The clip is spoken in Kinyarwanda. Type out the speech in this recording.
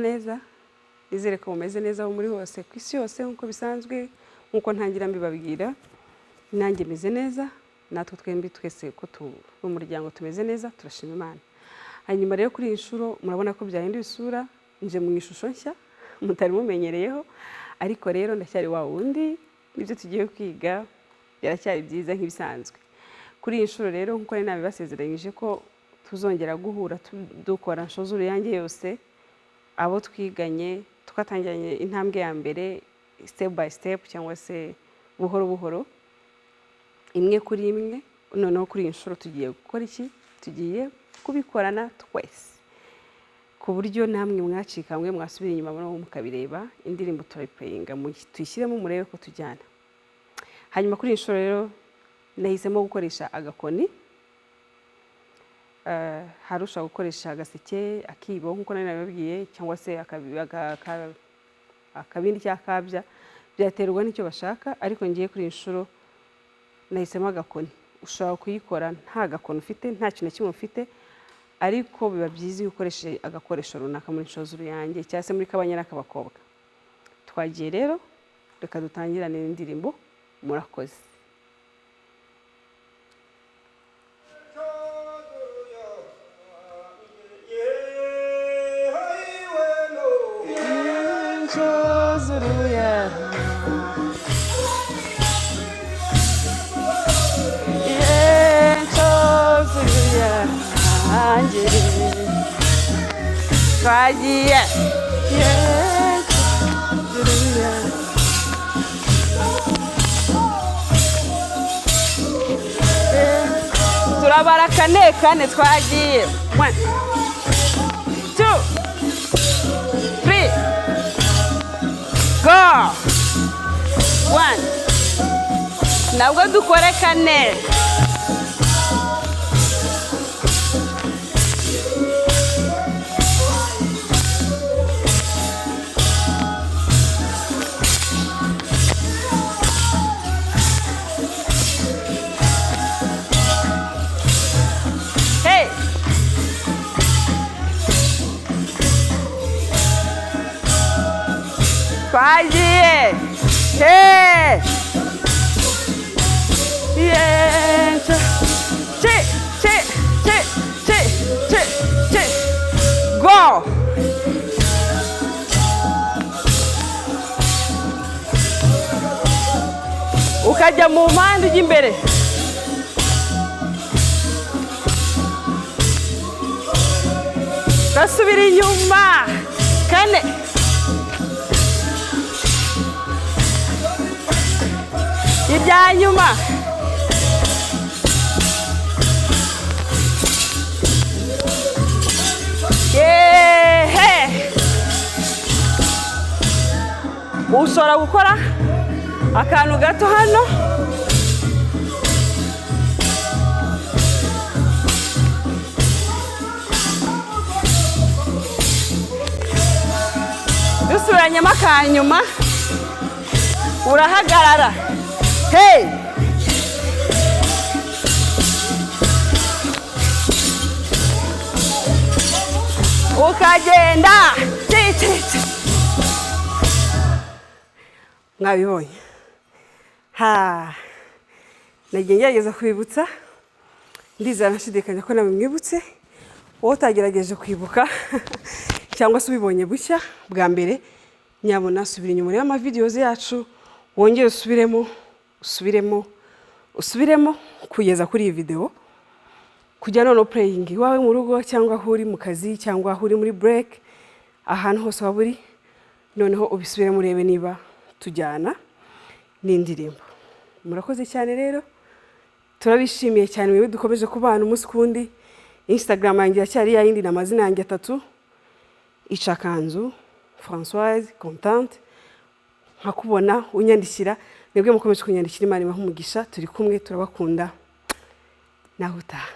Neza. Nizere ko mumeze neza aho muri hose ku isi yose, nk'uko bisanzwe, nk'uko ntangira mbibabwira. Nanjye meze neza, natwe twembi twese ko turi umuryango tumeze neza, turashima Imana. Hanyuma rero kuri iyi nshuro murabona ko byahinduye isura, nje mu ishusho nshya mutari mumenyereyeho, ariko rero ndacyari wa wundi, nibyo tugiye kwiga biracyari byiza nk'ibisanzwe. Kuri iyi nshuro rero, nk'uko nari nabibasezeranyije ko tuzongera guhura dukora Nshoza Uruyange yose, abo twiganye twatangiranye intambwe ya mbere, step by step cyangwa se buhoro buhoro, imwe kuri imwe. Noneho kuri iyi nshuro tugiye gukora iki? Tugiye kubikorana twese, ku buryo namwe mwacikanywe mwasubira inyuma noneho mukabireba. Indirimbo turayiplayinga, tuyishyiremo murebe ko tujyana. Hanyuma kuri iyi nshuro rero nahisemo gukoresha agakoni. Hari ushobora gukoresha agaseke, akibo nk'uko nari nabibabwiye, cyangwa se akabindi cyangwa akabya, byaterwa n'icyo bashaka, ariko ngiye kuri iyi nshuro nahisemo agakoni. Ushobora kuyikora nta gakoni ufite, nta kintu na kimwe ufite, ariko biba byiza iyo ukoresheje agakoresho runaka muri Nshoza Uruyange cyangwa se muri Kabanyana k'abakobwa. Twagiye rero, reka dutangirane n'indirimbo. Murakoze. Nshoza Uruyange, Nshoza Uruyange, twagiye. Nshoza Uruyange. Turabara kane kane, twagiye. 1, 2, 3, go. 1, nabwo dukore kane. Hey! Twagiye. Hey! Yeah! Chi, chi, chi, chi, chi, chi. Go! Ukajya mu mpande, ujya imbere, ugasubira inyuma. Kane, irya nyuma. Yehe, ushobora gukora akantu gato hano. Dusubiranyemo akanyuma, urahagarara. Hey! Ukagenda ci ci ci. Mwabibonye? Ha, nagiye ngerageza kwibutsa, ndizera ntashidikanya ko nawe mwibutse. Wowe utagerageje kwibuka cyangwa se ubibonye bushya bwa mbere, nyabona subira inyuma urebe amavideos yacu, wongere usubiremo, usubiremo, usubiremo kugeza kuri iyi video, kujya noneho playing iwawe mu rugo, cyangwa aho uri mu kazi, cyangwa aho uri muri break, ahantu hose waba uri, noneho ubisubiremo urebe niba tujyana n'indirimbo. Murakoze cyane rero, turabishimiye cyane mwebwe dukomeje kubana umunsi ku wundi. Instagram yanjye iracyari ya yindi, ni amazina yanjye atatu, Icakanzu Françoise Contente. Nkakubona unyandikira, mwebwe mukomeje kunyandikira, Imana ibahe umugisha. Turi kumwe, turabakunda, naho utaha.